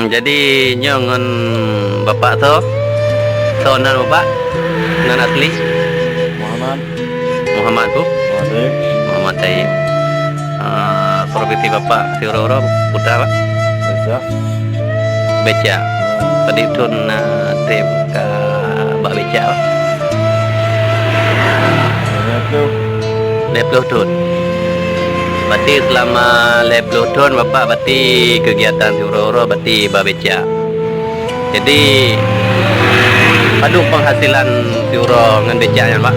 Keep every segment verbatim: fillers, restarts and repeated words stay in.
Jadi nyoe ngon bapak soe? Soe nan bapak? Nan asli? Muhammad. Muhammad tu? Muhammad Taib. Muhammad Taib. Ah, profesi bapak siuroe-uroe peue, Pak? Becak. Becak. Padum thon na treb ka bak becak, Pak? Lhèe ploh. Lhèe ploh thon. Berarti selama lhèe ploh thon bapak berarti kegiatan siuroe-uroe berarti ba becak. Jadi, padum penghasilan siuroe ngon becak nyan, Pak?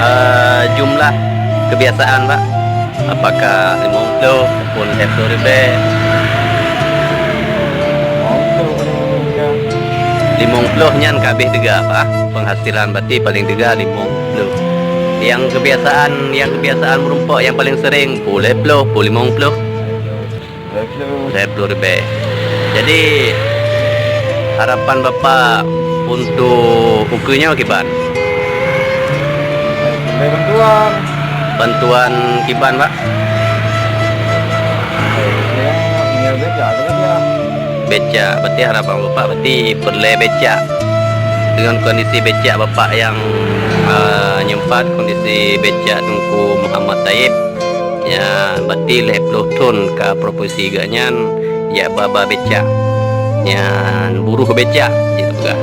Eh, jumlah kebiasaan, Pak? Apakah limong ploh ataupun lhèe ploh ribèe? Limong ploh nyan ka habéh teuga, Pak. Penghasilan berarti paling teuga limong ploh. Yang kebiasaan, yang kebiasaan meurumpok yang paling sering, peuet ploh, peuet limong ploh. Lhèe ploh ribèe. Jadi, harapan Bapak untuk ukeue nyoe kiban? Bantuan. Bantuan kiban, Pak? Becak, berarti harapan Bapak berarti peureulèe becak. Dengan kondisi becak Bapak yang, eh, nyoe pat, kondisi becak Teungku Muhammad Taib, nyan berarti lhèe ploh thon ka profesi geuh nyan jak ba-ba becak. Nyan buruh becak jih peugah.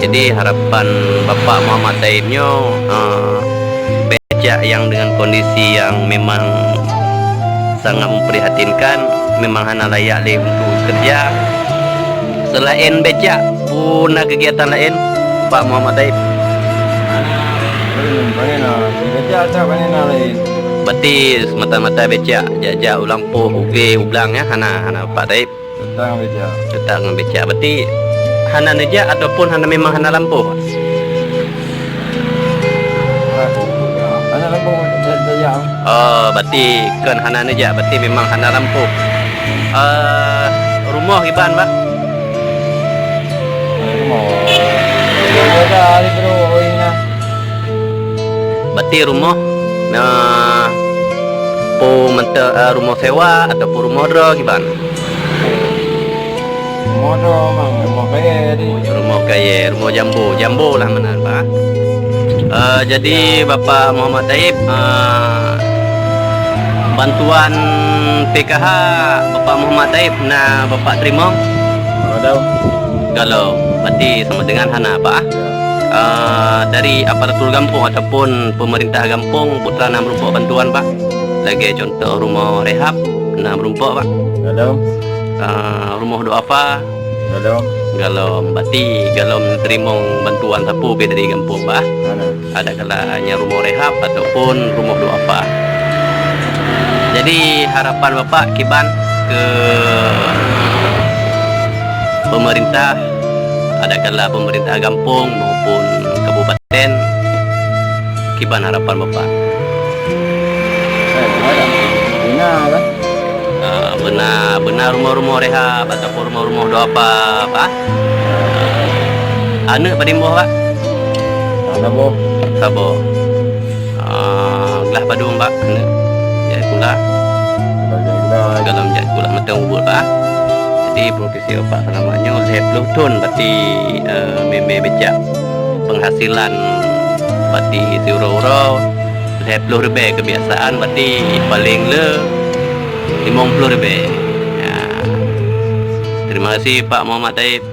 Jadi harapan Bapak Muhammad Taib nyoe, eh, becak yang dengan kondisi yang memang sangat memprihatinkan, memang hana layak lé untuk kerja. Selain becak, peue na kegiatan laén, Pak Muhammad Taib? Hmm, pane na, becak ata pane na laén. Berarti semata-mata becak, jak-jak u lampôh, u glé, u blang, ya, hana, hana, Pak Taib? Tetap becak. Tetap ngon becak. Berarti hana neujak ataupun hana, memang hana lampôh, Pak? Hana lampôh, tak, tak jak. Oh, berarti kon hana neujak, berarti memang hana lampôh. Eh, rumoh kiban, Pak? Rumoh. Rumoh dah, di Bro, oi, nah. Berarti rumoh, nah, po mantong, eh, rumoh sewa ataupun rumoh droe kiban? Rumoh droe, Mang, rumoh kayèe tadi. Rumoh kayèe, rumoh jambo. Jambo lah meunan, Pak. Eh, jadi Bapak Muhammad Taib, eh, bantuan P K H Bapak Muhammad Taib na Bapak teurimong? Ada. Kalau, berarti sama dengan hana, Pak, ah? Eh, dari aparatur gampông ataupun pemerintah gampông, peue teuma na meurumpok bantuan, Pak? Lagèe contoh rumoh rehab, na meurumpok, Pak? Ada. Eh, rumoh duafa? Galom. Galom. Berarti galom teurimong bantuan sapeue pih dari gampông, Pak? Hana. Adakala nyang rumoh rehab ataupun rumoh duafa. Jadi, harapan Bapak kiban keu pemerintah, adakala pemerintah gampông maupun kabupaten, kiban harapan Bapak? Eh, hana. Hana, kan? Ah, beuna, beuna rumoh-rumoh rehab ataupun rumoh-rumoh duafa, Pak? Aneuk padum boh, Pak? Saboh. Saboh. Ah, glah padum, Pak, aneuk? Jeuet sikula? Galom jeuet sikula. Galom jeuet sikula, mantong ubit, Pak. Jadi, profesi Bapak seulamat nyoe lhèe ploh thon, berarti, eh, mè-mè becak. Penghasilan berarti siuroe-uroe lhèe ploh ribèe, kebiasaan berarti paleng le limong ploh ribèe. Ya. Terima kasih, Pak Muhammad Taib.